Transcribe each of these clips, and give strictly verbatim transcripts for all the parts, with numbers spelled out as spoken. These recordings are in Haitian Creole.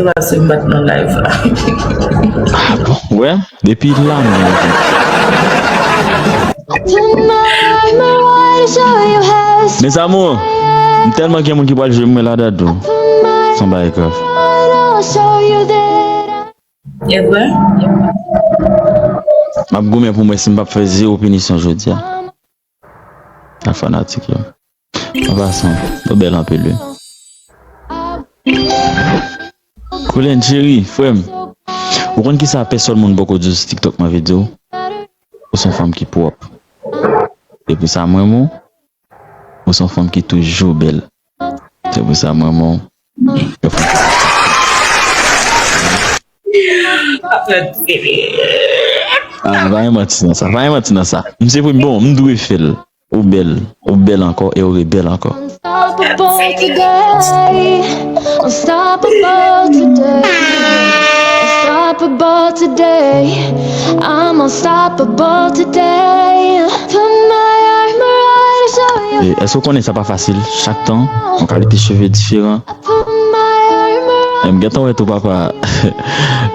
Pase m bat nan live la. Wè, depi la menm. Mes amours, m tèlman gen moun ki pral jwe mwen ladan tou. Son bagay grav. E vre? M ap goumen pou mwen si m p ap fè zewo pinisyon jodi a. Ak fanatik yo. An pasan, nou bèl anpil wi. Koulen Jerry, frè m. Ou konn kisa pèsòn moun poko di w sou TikTok mwen vle di w? Ou se yon fanm ki pwòp. Se pou sa m renmen w. Ou se yon fanm ki toujou bèl. Se pou sa m renmen w. Ah, pa gen manti nan sa. Pa gen manti nan sa. M se premye, bon, m dwe fè l. Ou bèl. Ou bèl ankò e ou rebèl ankò. Unstoppable today. Unstoppable today. Unstoppable today. I'm unstoppable today. Put my armor on and show you. E, èske w konnen sa pa fasil? Chak tan, yon kalite cheve diferan. Put my armor on. M gentan wè tou papa.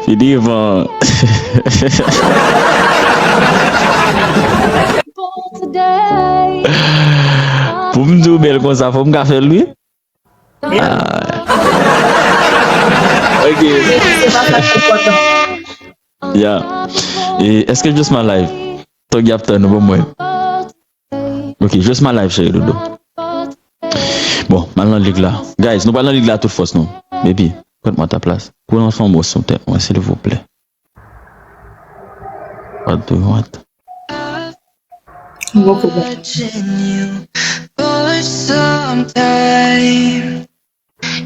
Fini van. Today. Pou m di w bèl konsa, fò m ka fè l wi. Ah. Ok. Se pa sa ki enpòtan. Ya. E èske Just My Live? Tòg y ap tann ou ban mwen. Ok, Just My Live, cheri doudou. Bon, m al nan lig la. Guys, nou pral nan lig la tout fòs nou. Baby, prête-moi ta place. Pou nan fè yon mo sou tèt mwen, silvouplè. What do you want? Bon pwoblèm. Watching you for some time.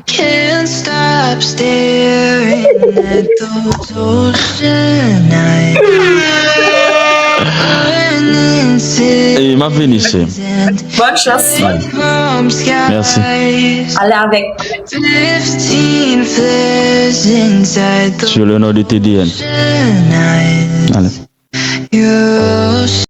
Can't stop staring at those ocean eyes. Burning E m ap vini, cheri. Bòn chans. From skies. Merci. Ale avèk. Fifteen flares inside the Sur le nom de T D N. ocean eyes. Ale. You're